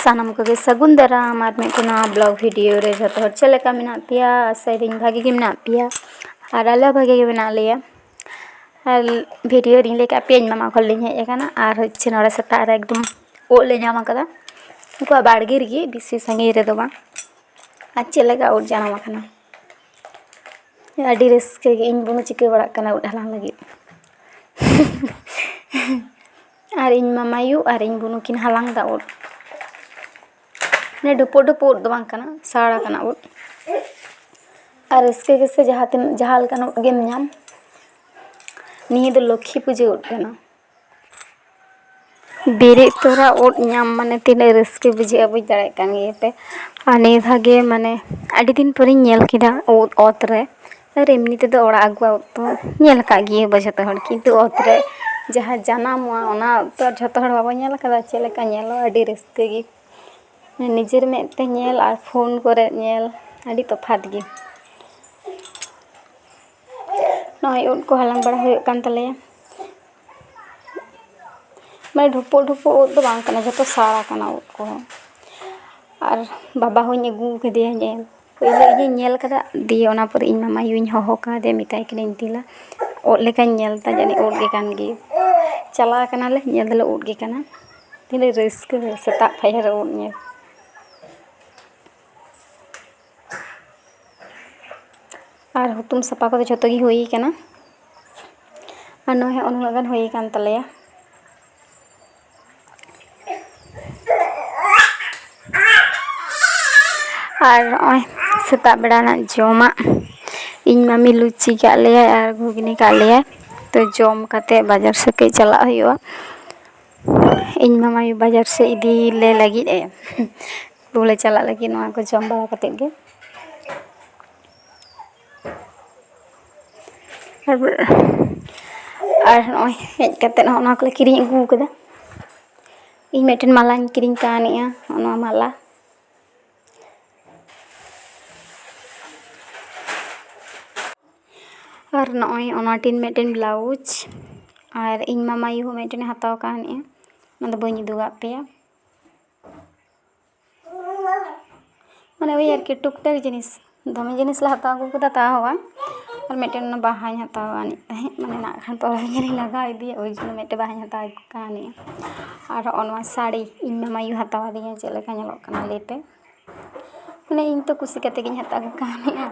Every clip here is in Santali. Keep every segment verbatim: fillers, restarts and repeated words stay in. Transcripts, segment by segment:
ᱥᱟᱱᱟᱢ ᱠᱚᱜᱮ ᱥᱟᱹᱜᱩᱱ ᱫᱟᱨᱟᱢ ᱟᱨ ᱢᱤᱫᱴᱮᱱ ᱱᱟᱣᱟ ᱵᱞᱚᱜ ᱵᱷᱤᱰᱤᱭᱳ ᱨᱮ᱾ ᱡᱷᱚᱛᱚ ᱦᱚᱲ ᱪᱮᱫ ᱞᱮᱠᱟ ᱢᱮᱱᱟᱜ ᱯᱮᱭᱟ? ᱟᱥᱟᱭᱮᱫᱟᱹᱧ ᱵᱷᱟᱜᱮ ᱜᱮ ᱢᱮᱱᱟᱜ ᱯᱮᱭᱟ ᱟᱨ ᱟᱞᱮ ᱦᱚᱸ ᱵᱷᱟᱜᱮ ᱜᱮ ᱢᱮᱱᱟᱜ ᱞᱮᱭᱟ᱾ ᱟᱨ ᱵᱷᱤᱰᱤᱭᱳ ᱨᱤᱧ ᱞᱟᱹᱭ ᱠᱟᱜ ᱯᱮᱭᱟ, ᱤᱧ ᱢᱟᱢᱟ ᱠᱷᱚᱱ ᱞᱤᱧ ᱦᱮᱡ ᱟᱠᱟᱱᱟ ᱟᱨ ᱦᱚᱪᱪᱷᱮ ᱱᱚᱰᱮ ᱥᱮᱛᱟᱜ ᱨᱮ ᱮᱠᱫᱚᱢ ᱩᱫ ᱞᱮ ᱧᱟᱢ ᱟᱠᱟᱫᱟ᱾ ᱩᱱᱠᱩᱣᱟᱜ ᱵᱟᱲᱜᱮ ᱨᱮᱜᱮ, ᱵᱮᱥᱤ ᱥᱟᱺᱜᱤᱧ ᱨᱮᱫᱚ ᱵᱟᱝ᱾ ᱟᱨ ᱪᱮᱫ ᱞᱮᱠᱟ ᱩᱫ ᱡᱟᱱᱟᱢ ᱟᱠᱟᱱᱟ, ᱟᱹᱰᱤ ᱨᱟᱹᱥᱠᱟᱹ ᱜᱮ᱾ ᱤᱧ ᱵᱩᱱᱩ ᱪᱤᱠᱟᱹ ᱵᱟᱲᱟᱜ ᱠᱟᱱᱟ ᱩᱫ ᱦᱟᱞᱟᱝ ᱞᱟᱹᱜᱤᱫ᱾ ᱟᱨ ᱤᱧ ᱢᱟᱢᱟᱭᱩ ᱟᱨ ᱤᱧ ᱵᱩᱱᱩ ᱠᱤᱱ ᱦᱟᱞᱟᱝ ᱫᱟ ᱩᱫ᱾ ᱢᱟᱱᱮ ᱰᱷᱩᱯᱩᱜ ᱰᱷᱩᱯᱩᱜ ᱩᱫ ᱫᱚ ᱵᱟᱝ ᱠᱟᱱᱟ, ᱥᱟᱲ ᱟᱠᱟᱱᱟ ᱩᱫ᱾ ᱟᱨ ᱨᱟᱹᱥᱠᱟᱹ ᱜᱮᱥᱮ, ᱡᱟᱦᱟᱸ ᱛᱤᱱᱟᱹᱜ, ᱡᱟᱦᱟᱸ ᱞᱮᱠᱟᱱ ᱩᱫ ᱜᱮᱢ ᱧᱟᱢ᱾ ᱱᱤᱭᱟᱹ ᱫᱚ ᱞᱚᱠᱠᱷᱤ ᱯᱩᱡᱟᱹ ᱩᱫ ᱠᱟᱱᱟ᱾ ᱵᱮᱨᱮᱫ ᱛᱚᱨᱟ ᱩᱫ ᱧᱟᱢ ᱢᱟᱱᱮ ᱛᱤᱱᱟᱹᱜ ᱨᱟᱹᱥᱠᱟᱹ ᱵᱩᱡᱷᱟᱹᱜᱼᱟ, ᱵᱩᱡᱽ ᱫᱟᱲᱮᱭᱟᱜ ᱠᱟᱱ ᱜᱮᱭᱟ ᱯᱮ᱾ ᱟᱨ ᱱᱤᱭᱟᱹ ᱫᱷᱟᱣ ᱜᱮ ᱢᱟᱱᱮ ᱟᱹᱰᱤ ᱫᱤᱱ ᱯᱚᱨᱮᱧ ᱧᱮᱞ ᱠᱮᱫᱟ ᱩᱫ ᱚᱛ ᱨᱮ᱾ ᱟᱨ ᱮᱢᱱᱤ ᱛᱮᱫᱚ ᱚᱲᱟᱜ ᱟᱹᱜᱩᱣᱟᱜ ᱩᱫ ᱫᱚ ᱧᱮᱞ ᱟᱠᱟᱫ ᱜᱮᱭᱟ ᱵᱚ ᱡᱷᱚᱛᱚ ᱦᱚᱲ, ᱠᱤᱱᱛᱩ ᱚᱛ ᱨᱮ ᱡᱟᱦᱟᱸ ᱡᱟᱱᱟᱢᱚᱜᱼᱟ, ᱚᱱᱟ ᱩᱫ ᱫᱚ ᱟᱨ ᱡᱷᱚᱛᱚ ᱦᱚᱲ ᱵᱟᱵᱚ ᱧᱮᱞ ᱟᱠᱟᱫᱟ᱾ ᱪᱮᱫ ᱞᱮᱠᱟ ᱧᱮᱞᱚᱜᱼᱟ, ᱟᱹᱰᱤ ᱨᱟᱹᱥᱠᱟᱹ ᱜᱮ᱾ ᱱᱤᱡᱮᱨ ᱢᱮᱫ ᱛᱮ ᱧᱮᱞ ᱟᱨ ᱯᱷᱳᱱ ᱠᱚᱨᱮ ᱧᱮᱞ ᱟᱹᱰᱤ ᱛᱚᱯᱷᱟᱛ ᱜᱮ᱾ ᱱᱚᱜᱼᱚᱭ ᱩᱫ ᱠᱚ ᱦᱟᱞᱟᱝ ᱵᱟᱲᱟ ᱦᱩᱭᱩᱜ ᱠᱟᱱ ᱛᱟᱞᱮᱭᱟ᱾ ᱢᱟᱱᱮ ᱰᱷᱩᱯᱩᱜ ᱰᱷᱩᱯᱩᱜ ᱩᱫ ᱫᱚ ᱵᱟᱝ ᱠᱟᱱᱟ, ᱡᱷᱚᱛᱚ ᱥᱟᱲ ᱟᱠᱟᱱᱟ ᱩᱫ ᱠᱚᱦᱚᱸ᱾ ᱟᱨ ᱵᱟᱵᱟ ᱦᱚᱸᱧ ᱟᱹᱜᱩ ᱠᱟᱫᱮᱭᱟ ᱧᱮᱞ, ᱯᱳᱭᱞᱳ ᱤᱧᱤᱧ ᱧᱮᱞ ᱠᱟᱫᱟ, ᱫᱤᱭᱮ ᱚᱱᱟ ᱯᱚᱨᱮ ᱤᱧ ᱢᱟᱢᱟᱭᱩᱧ ᱦᱚᱦᱚ ᱠᱟᱫᱮᱭᱟ, ᱢᱮᱛᱟᱭ ᱠᱟᱹᱱᱟᱹᱧ, "ᱫᱮᱞᱟ ᱩᱫ ᱞᱮᱠᱟᱧ ᱧᱮᱞ ᱫᱟ, ᱡᱟᱹᱱᱤᱡ ᱩᱫ ᱜᱮ ᱠᱟᱱ ᱜᱮ᱾" ᱪᱟᱞᱟᱣ ᱠᱟᱱᱟᱞᱮ, ᱧᱮᱞ ᱫᱟᱞᱮ ᱩᱫ ᱜᱮ ᱠᱟᱱᱟ᱾ ᱛᱤᱱᱟᱹᱜ ᱨᱟᱹᱥᱠᱟᱹ ᱥᱮᱛᱟᱜ ᱯᱟᱭᱟᱨ ᱨᱮ ᱩᱫ ᱧᱮᱞ᱾ ᱟᱨ ᱦᱩᱛᱩᱢ ᱥᱟᱯᱷᱟ ᱠᱚᱫᱚ ᱡᱷᱚᱛᱚ ᱜᱮ ᱦᱩᱭ ᱠᱟᱱᱟ᱾ ᱟᱨ ᱱᱚᱜᱼᱚᱭ ᱦᱚᱸᱜᱼᱚ ᱱᱩᱱᱟᱹᱜ ᱜᱟᱱ ᱦᱩᱭ ᱠᱟᱱ ᱛᱟᱞᱮᱭᱟ᱾ ᱟᱨ ᱱᱚᱜᱼᱚᱭ ᱥᱮᱛᱟᱜ ᱵᱮᱲᱟ ᱨᱮᱱᱟᱜ ᱡᱚᱢᱟᱜ, ᱤᱧ ᱢᱟᱢᱤ ᱞᱩᱪᱤ ᱠᱟᱜ ᱞᱮᱭᱟᱭ ᱟᱨ ᱜᱷᱩᱜᱽᱱᱤ ᱠᱟᱜ ᱞᱮᱭᱟᱭ᱾ ᱛᱚ ᱡᱚᱢ ᱠᱟᱛᱮ ᱵᱟᱡᱟᱨ ᱥᱮᱫ ᱠᱟᱹᱡ ᱪᱟᱞᱟᱜ ᱦᱩᱭᱩᱜᱼᱟ᱾ ᱤᱧ ᱢᱟᱢᱟᱭᱩ ᱵᱟᱡᱟᱨ ᱥᱮᱫ ᱤᱫᱤ ᱞᱮ ᱞᱟᱹᱜᱤᱫ ᱮ᱾ ᱵᱚᱞᱮ ᱪᱟᱞᱟᱜ ᱞᱟᱹᱜᱤᱫ ᱱᱚᱣᱟ ᱠᱚ ᱡᱚᱢ ᱵᱟᱲᱟ ᱠᱟᱛᱮᱫ ᱜᱮ᱾ ᱟᱨ, ᱟᱨ ᱱᱚᱜᱼᱚᱭ ᱦᱮᱡ ᱠᱟᱛᱮᱫ ᱦᱚᱸ ᱱᱚᱣᱟ ᱠᱚᱞᱮ ᱠᱤᱨᱤᱧ ᱟᱹᱜᱩ ᱠᱟᱫᱟ᱾ ᱤᱧ ᱢᱤᱫᱴᱮᱱ ᱢᱟᱞᱟᱧ ᱠᱤᱨᱤᱧ ᱠᱟᱣᱱᱤᱜᱼᱟ, ᱱᱚᱣᱟ ᱢᱟᱞᱟ᱾ ᱟᱨ ᱱᱚᱜᱼᱚᱭ ᱚᱱᱟᱴᱤᱱ ᱢᱤᱫᱴᱮᱱ ᱵᱞᱟᱣᱩᱡᱽ, ᱟᱨ ᱤᱧ ᱢᱟᱢᱟᱭᱩ ᱦᱚᱸ ᱢᱤᱫᱴᱮᱱᱮ ᱦᱟᱛᱟᱣ ᱠᱟᱣᱱᱤᱜᱼᱟ, ᱚᱱᱟ ᱫᱚ ᱵᱟᱹᱧ ᱩᱫᱩᱜᱟᱜ ᱯᱮᱭᱟ᱾ ᱢᱟᱱᱮ ᱳᱭ ᱟᱨᱠᱤ ᱴᱩᱠ ᱴᱟᱠ ᱡᱤᱱᱤᱥ, ᱫᱚᱢᱮ ᱡᱤᱱᱤᱥ ᱞᱮ ᱦᱟᱛᱟᱣ ᱟᱹᱜᱩ ᱠᱮᱫᱟ ᱛᱟᱣ ᱦᱚᱸ ᱵᱟᱝ᱾ ᱟᱨ ᱢᱤᱫᱴᱮᱱ ᱚᱱᱟ ᱵᱟᱦᱟᱧ ᱦᱟᱛᱟᱣ ᱟᱹᱱᱤᱡ ᱛᱟᱦᱮᱸᱫ, ᱢᱟᱱᱮ ᱱᱟᱜ ᱠᱷᱟᱱ ᱯᱚᱨᱮ ᱧᱮᱞᱤᱧ ᱞᱟᱜᱟᱣ ᱤᱫᱤᱭᱟ, ᱳᱭ ᱡᱚᱱᱱᱚ ᱢᱤᱫᱴᱮᱱ ᱵᱟᱦᱟᱧ ᱦᱟᱛᱟᱣ ᱟᱹᱜᱩ ᱠᱟᱹᱱᱤᱡᱼᱟ᱾ ᱟᱨ ᱦᱚᱸᱜᱼᱚ ᱱᱚᱣᱟ ᱥᱟᱹᱲᱤ ᱤᱧ ᱢᱟᱢᱟᱭᱩ ᱦᱟᱛᱟᱣ ᱟᱹᱫᱤᱧᱟ, ᱪᱮᱫ ᱞᱮᱠᱟ ᱧᱮᱞᱚᱜ ᱠᱟᱱᱟ ᱞᱟᱹᱭ ᱯᱮ᱾ ᱢᱟᱱᱮ ᱤᱧ ᱛᱚ ᱠᱩᱥᱤ ᱠᱟᱛᱮ ᱜᱤᱧ ᱦᱟᱛᱟᱣ ᱟᱹᱜᱩ ᱠᱟᱹᱱᱤᱡᱼᱟ᱾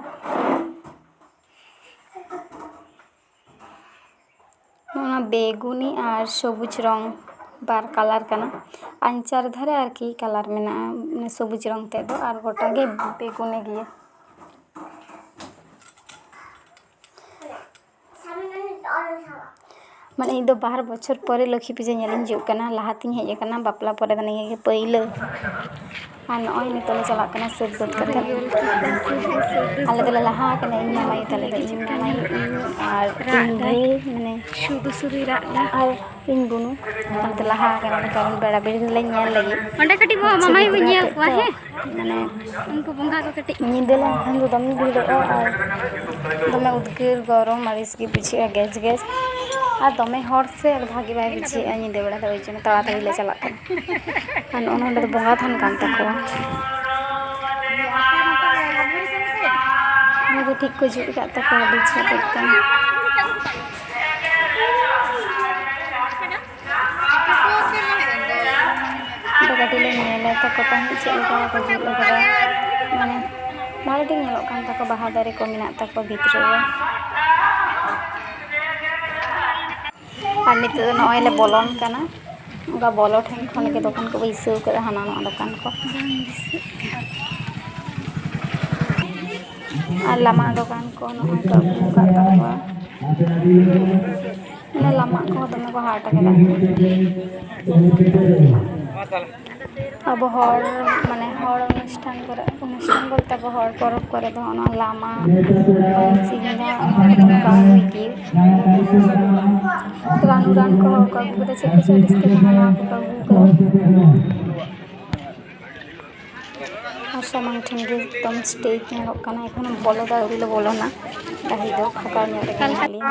ᱚᱱᱟ ᱵᱮᱜᱩᱱᱤ ᱟᱨ ᱥᱚᱵᱩᱡᱽ ᱨᱚᱝ ᱵᱟᱨ ᱠᱟᱞᱟᱨ ᱠᱟᱱᱟ᱾ ᱟᱧᱪᱟᱨ ᱫᱷᱟᱨᱮ ᱟᱨᱠᱤ ᱠᱟᱞᱟᱨ ᱢᱮᱱᱟᱜᱼᱟ, ᱢᱟᱱᱮ ᱥᱚᱵᱩᱡᱽ ᱨᱚᱝ ᱛᱮᱫ ᱫᱚ, ᱟᱨ ᱜᱚᱴᱟ ᱜᱮ ᱵᱮᱜᱩᱱᱤ ᱜᱮᱭᱟ᱾ ᱢᱟᱱᱮ ᱤᱧ ᱫᱚ ᱵᱟᱨ ᱵᱚᱪᱷᱚᱨ ᱯᱚᱨᱮ ᱞᱚᱠᱠᱷᱤ ᱯᱩᱡᱟᱹ ᱧᱮᱞᱤᱧ ᱦᱤᱡᱩᱜ ᱠᱟᱱᱟ, ᱞᱟᱦᱟᱛᱤᱧ ᱦᱮᱡ ᱟᱠᱟᱱᱟ ᱵᱟᱯᱞᱟ ᱯᱚᱨᱮ ᱫᱚ ᱱᱤᱭᱟᱹ ᱜᱮ ᱯᱟᱹᱭᱞᱟᱹ᱾ ᱟᱨ ᱱᱚᱜᱼᱚᱭ ᱱᱤᱛᱚᱜ ᱞᱮ ᱪᱟᱞᱟᱜ ᱠᱟᱱᱟ ᱥᱟᱹᱛ ᱵᱟᱹᱛ ᱠᱟᱛᱮ᱾ ᱟᱞᱮ ᱫᱚᱞᱮ ᱞᱟᱦᱟ ᱟᱠᱟᱱᱟ, ᱤᱧ ᱢᱟᱢᱟᱭᱩ ᱛᱟᱞᱮ ᱫᱚ, ᱤᱧ ᱢᱟᱢᱟᱭᱩ, ᱤᱧ ᱟᱨ ᱤᱧ ᱵᱷᱟᱹᱭ, ᱢᱟᱱᱮ ᱥᱩᱫᱷᱩ ᱥᱩᱫᱷᱩᱭ ᱨᱟᱜ ᱮᱫᱟ᱾ ᱟᱨ ᱤᱧ ᱵᱩᱱᱩ᱾ ᱟᱞᱮ ᱫᱚ ᱞᱟᱦᱟ ᱟᱠᱟᱱᱟ, ᱠᱟᱨᱚᱱ ᱵᱮᱲᱟ ᱵᱮᱲᱤ ᱞᱮ ᱧᱮᱞ ᱞᱟᱹᱜᱤᱫ᱾ ᱚᱸᱰᱮ ᱠᱟᱹᱴᱤᱡ ᱢᱟ ᱢᱟᱢᱟᱭᱩ ᱧᱮᱞ ᱠᱚᱣᱟ, ᱦᱮᱸ? ᱢᱟᱱᱮ ᱩᱱᱠᱩ ᱵᱚᱸᱜᱟ ᱠᱚ ᱠᱟᱹᱴᱤᱡ ᱧᱤᱫᱟᱹ ᱞᱮᱱᱠᱷᱟᱱ ᱫᱚ ᱫᱚᱢᱮ ᱵᱷᱤᱲᱚᱜᱼᱟ ᱟᱨ ᱫᱚᱢᱮ ᱩᱫᱽᱜᱟᱹᱨ ᱜᱚᱨᱚᱢ ᱟᱹᱲᱤᱥ ᱜᱮ ᱵᱩᱡᱷᱟᱹᱜᱼᱟ, ᱜᱮᱥ ᱜᱮᱥ᱾ ᱟᱨ ᱫᱚᱢᱮ ᱦᱚᱲ ᱥᱮ ᱟᱨ ᱵᱷᱟᱜᱮ ᱵᱟᱭ ᱵᱩᱡᱷᱟᱹᱜᱼᱟ ᱧᱤᱫᱟᱹ ᱵᱮᱲᱟ ᱫᱚ, ᱳᱭ ᱡᱚᱱᱱᱚ ᱛᱟᱲᱟᱛᱟᱲᱤ ᱞᱮ ᱪᱟᱞᱟᱜ ᱠᱟᱱᱟ᱾ ᱟᱨ ᱱᱚᱜᱼᱚ ᱱᱚᱸᱰᱮ ᱫᱚ ᱵᱚᱸᱜᱟ ᱛᱷᱟᱱ ᱠᱟᱱ ᱛᱟᱠᱚᱣᱟ᱾ ᱵᱷᱟᱜᱮ ᱴᱷᱤᱠ ᱠᱚ ᱡᱩᱛ ᱟᱠᱟᱫ ᱛᱟᱠᱚᱣᱟ, ᱟᱹᱰᱤ ᱪᱮᱦᱨᱟ ᱮᱠᱫᱚᱢ᱾ ᱟᱫᱚ ᱠᱟᱹᱴᱤᱡ ᱞᱮ ᱧᱮᱞᱟ ᱛᱟᱠᱚ ᱛᱟᱦᱮᱸᱫ ᱪᱮᱫ ᱞᱮᱠᱟ ᱠᱚ ᱡᱩᱛ ᱟᱠᱟᱫᱟ, ᱢᱟᱱᱮ ᱵᱷᱟᱜᱮ ᱴᱷᱤᱠ ᱧᱮᱞᱚᱜ ᱠᱟᱱ ᱛᱟᱠᱚ, ᱵᱟᱦᱟ ᱫᱟᱨᱮ ᱠᱚ ᱢᱮᱱᱟᱜ ᱛᱟᱠᱚ ᱵᱷᱤᱛᱨᱤ ᱨᱮ᱾ ᱟᱨ ᱱᱤᱛᱚᱜ ᱫᱚ ᱱᱚᱜᱼᱚᱭ ᱞᱮ ᱵᱚᱞᱚᱱ ᱠᱟᱱᱟ, ᱚᱱᱠᱟ ᱵᱚᱞᱚ ᱴᱷᱮᱱ ᱠᱷᱚᱱ ᱜᱮ ᱫᱚᱠᱟᱱ ᱠᱚ ᱵᱟᱹᱭᱥᱟᱹᱣ ᱠᱟᱫᱟ, ᱦᱟᱱᱟ ᱱᱚᱣᱟ ᱫᱚᱠᱟᱱ ᱠᱚ᱾ ᱟᱨ ᱞᱟᱢᱟᱜ ᱫᱚᱠᱟᱱ ᱠᱚ ᱱᱚᱜᱼᱚᱭ ᱠᱚ ᱟᱹᱜᱩ ᱟᱠᱟᱫ ᱛᱟᱠᱚᱣᱟ᱾ ᱢᱟᱱᱮ ᱞᱟᱢᱟᱜ ᱠᱚᱦᱚᱸ ᱫᱚᱢᱮ ᱠᱚ ᱦᱟᱴ ᱟᱠᱟᱫᱟ᱾ ᱟᱵᱚ ᱦᱚᱲ, ᱢᱟᱱᱮ ᱦᱚᱲ ᱚᱱᱩᱥᱴᱷᱟᱱ ᱠᱚᱨᱮ, ᱚᱱᱩᱥᱴᱷᱟᱱ ᱵᱚᱞᱛᱮ ᱟᱵᱚ ᱦᱚᱲ ᱯᱚᱨᱚᱵᱽ ᱠᱚᱨᱮ ᱫᱚ ᱚᱱᱟ ᱞᱟᱢᱟ, ᱯᱟᱹᱧᱪᱤ ᱜᱮᱸᱫᱟᱜ, ᱚᱱᱟ ᱠᱚᱫᱚ ᱠᱟᱹᱢᱤ ᱜᱮ᱾ ᱨᱟᱱᱩ ᱨᱟᱱ ᱠᱚᱦᱚᱸ ᱠᱚ ᱟᱹᱜᱩ ᱠᱟᱫᱟ, ᱪᱮᱫ ᱠᱚᱪᱚ ᱟᱹᱰᱤ ᱩᱥᱛᱟᱹ ᱛᱟᱦᱮᱸ ᱞᱮᱱᱟ, ᱚᱱᱟ ᱠᱚᱠᱚ ᱟᱹᱜᱩ ᱠᱟᱫᱟ᱾ ᱟᱨ ᱥᱟᱢᱟᱝ ᱴᱷᱮᱱ ᱜᱮ ᱮᱠᱫᱚᱢ ᱥᱴᱮᱡᱽ ᱧᱮᱞᱚᱜ ᱠᱟᱱᱟ᱾ ᱮᱠᱷᱚᱱᱳ ᱵᱚᱞᱚ ᱫᱚ ᱟᱹᱣᱨᱤ ᱞᱮ ᱵᱚᱞᱚᱱᱟ, ᱰᱟᱹᱦᱤ ᱫᱚ ᱯᱷᱟᱸᱠᱟ ᱧᱚᱜ ᱨᱮᱜᱮ ᱢᱮᱱᱟᱜ ᱞᱮᱭᱟ᱾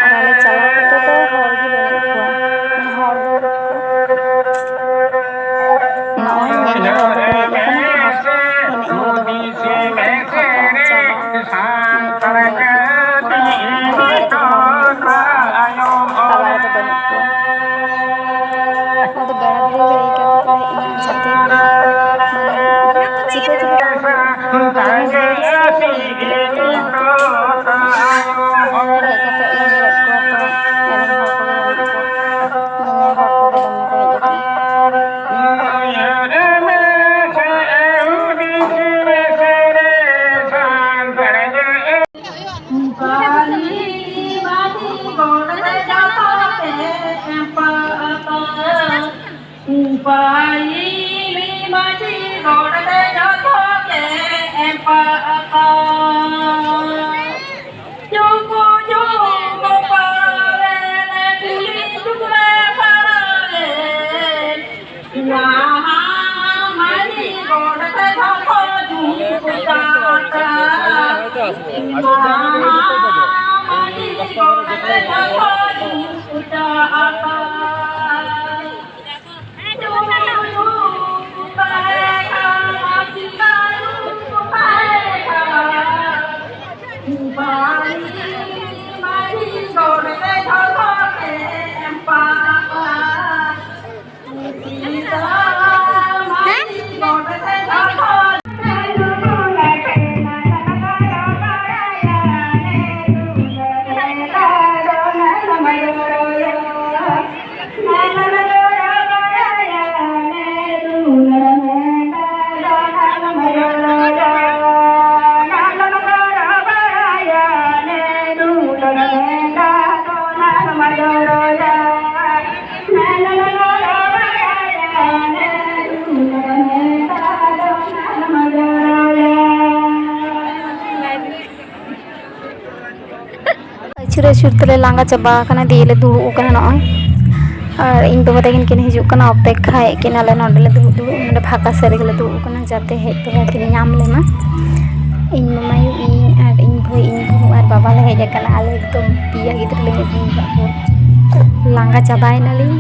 ᱟᱨ ᱟᱞᱮ ᱪᱟᱞᱟᱣ ᱠᱟᱛᱮ ᱫᱚ ᱦᱚᱲ ᱜᱮ ᱵᱟᱹᱱᱩᱜ ᱠᱚᱣᱟ, ᱢᱟᱱᱮ ᱦᱚᱲ ᱫᱚ ᱵᱟᱹᱱᱩᱜ ᱠᱚᱣᱟ᱾ ᱱᱚᱜᱼᱚᱭ ᱧᱮᱧᱮᱞ ᱦᱚᱲ ᱫᱚᱠᱚ ᱦᱮᱡ ᱟᱠᱟᱱᱟ᱾ ᱢᱟᱹᱡᱷᱤ ᱜᱚᱰ ᱨᱮ ᱡᱚᱛᱚ ᱜᱮ ᱮᱢ ᱯᱟᱛᱟ᱾ ᱪᱩᱠᱩ ᱪᱩᱠᱩ ᱯᱟᱲᱟᱣᱮᱱ ᱠᱩᱞᱦᱤ ᱪᱩᱠᱲᱟ ᱯᱟᱲᱟᱣᱮᱱ᱾ ᱢᱟᱦᱟ ᱢᱟᱹᱡᱷᱤ ᱜᱚᱰ ᱨᱮ ᱡᱚᱛᱚ ᱡᱩᱠᱩ ᱪᱟᱴᱟ᱾ ᱢᱟᱦᱟ ᱢᱟᱹᱡᱷᱤ ᱜᱚᱰ ᱨᱮ ᱡᱚᱛᱚ ᱡᱩᱠᱩ ᱪᱟᱴᱟ᱾ ᱟᱹᱪᱩᱨ ᱟᱹᱪᱩᱨ ᱛᱮᱞᱮ ᱞᱟᱸᱜᱟ ᱪᱟᱵᱟ ᱟᱠᱟᱱᱟ, ᱫᱤᱭᱮ ᱞᱮ ᱫᱩᱲᱩᱵ ᱟᱠᱟᱱᱟ ᱱᱚᱜᱼᱚᱭ᱾ ᱟᱨ ᱤᱧ ᱵᱟᱵᱟ ᱛᱟᱹᱠᱤᱱ ᱠᱤᱱ ᱦᱤᱡᱩᱜ ᱠᱟᱱᱟ, ᱚᱯᱮᱠᱠᱷᱟᱭᱮᱫ ᱠᱤᱱᱟᱞᱮ᱾ ᱱᱚᱸᱰᱮ ᱞᱮ ᱫᱩᱲᱩᱵ, ᱱᱚᱸᱰᱮ ᱯᱷᱟᱸᱠᱟ ᱥᱮᱫ ᱨᱮᱜᱮ ᱞᱮ ᱫᱩᱲᱩᱵ ᱟᱠᱟᱱᱟ, ᱡᱟᱛᱮ ᱦᱮᱡ ᱛᱚᱨᱟ ᱠᱤᱱ ᱧᱟᱢ ᱞᱮᱢᱟ᱾ ᱤᱧ ᱢᱟᱢᱟᱭᱩ, ᱤᱧ ᱟᱨ ᱤᱧ ᱵᱷᱟᱹᱭ, ᱤᱧ ᱵᱩᱱᱩ ᱟᱨ ᱵᱟᱵᱟ ᱞᱮ ᱦᱮᱡ ᱟᱠᱟᱱᱟ᱾ ᱟᱞᱮ ᱮᱠᱫᱚᱢ ᱯᱮᱭᱟ ᱜᱤᱫᱽᱨᱟᱹ ᱞᱮ ᱟᱹᱜᱩ ᱟᱠᱟᱫ ᱠᱚᱣᱟ᱾ ᱞᱟᱸᱜᱟ ᱪᱟᱵᱟᱭᱮᱱᱟᱞᱤᱧ᱾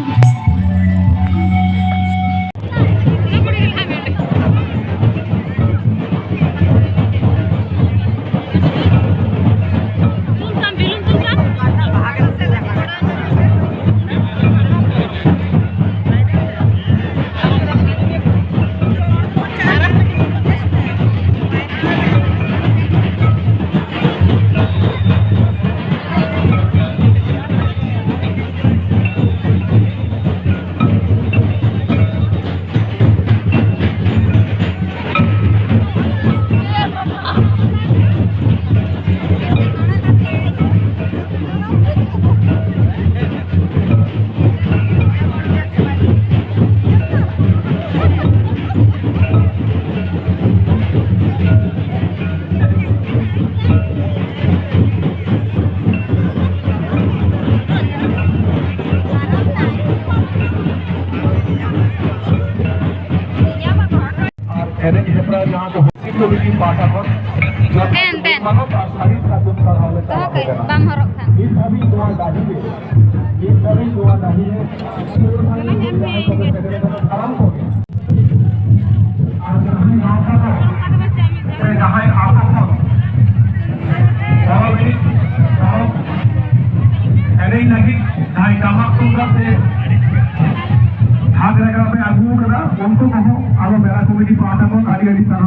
ᱮᱱᱮᱡ ᱦᱮᱯᱨᱟᱣ ᱡᱟᱦᱟᱸ ᱫᱚ ᱦᱚᱥᱤ ᱠᱚᱢᱤᱴᱤ ᱯᱟᱦᱴᱟ ᱠᱷᱚᱱ ᱡᱚᱛᱚ ᱦᱮᱱ ᱛᱮᱱ᱾ ᱢᱟᱱᱚᱛ ᱟᱨ ᱥᱟᱹᱨᱤ ᱥᱟᱹᱜᱩᱱ ᱥᱟᱨᱦᱟᱣ ᱞᱮ ᱫᱚᱦᱚ ᱪᱟᱞ ᱠᱟᱜ ᱠᱟᱹᱡ ᱠᱟᱱᱟ᱾ ᱵᱟᱢ ᱦᱚᱨᱚᱜ ᱠᱷᱟᱱ᱾ ᱱᱤᱛ ᱫᱷᱟᱹᱵᱤᱡ ᱱᱚᱣᱟ ᱰᱟᱹᱦᱤ ᱨᱮ, ᱱᱤᱛ ᱫᱷᱟᱹᱵᱤᱡ ᱱᱚᱣᱟ ᱰᱟᱹᱦᱤ ᱨᱮ ᱥᱩᱨ ᱥᱟᱺᱜᱤᱧ ᱠᱷᱚᱱ ᱡᱟᱦᱟᱸᱭ ᱠᱚ ᱥᱮᱴᱮᱨ ᱟᱠᱟᱱᱟ, ᱥᱟᱱᱟᱢ ᱠᱚᱜᱮ᱾ ᱟᱨ ᱡᱟᱦᱟᱸᱭ ᱜᱟᱶᱛᱟ ᱠᱚ ᱥᱮ ᱡᱟᱦᱟᱸᱭ ᱟᱛᱳ ᱠᱷᱚᱱ ᱯᱚᱨᱚᱵᱽ ᱮᱱᱮᱡ, ᱯᱚᱨᱚᱵᱽ ᱮᱱᱮᱡ ᱞᱟᱹᱜᱤᱫ ᱡᱟᱦᱟᱸᱭ ᱴᱟᱢᱟᱠ ᱛᱩᱢᱫᱟᱜ ᱥᱮ ᱰᱷᱟᱠ ᱨᱮᱜᱽᱲᱟ ᱯᱮ ᱟᱹᱜᱩ ᱟᱠᱟᱫᱟ, ᱩᱱᱠᱩ ᱠᱚᱦᱚᱸ ᱟᱵᱚ ᱢᱮᱞᱟ ᱠᱚᱢᱤᱴᱤ ᱯᱟᱦᱴᱟ ᱠᱷᱚᱱ ᱟᱹᱰᱤ ᱟᱹᱰᱤ ᱥᱟᱨᱦᱟᱣ᱾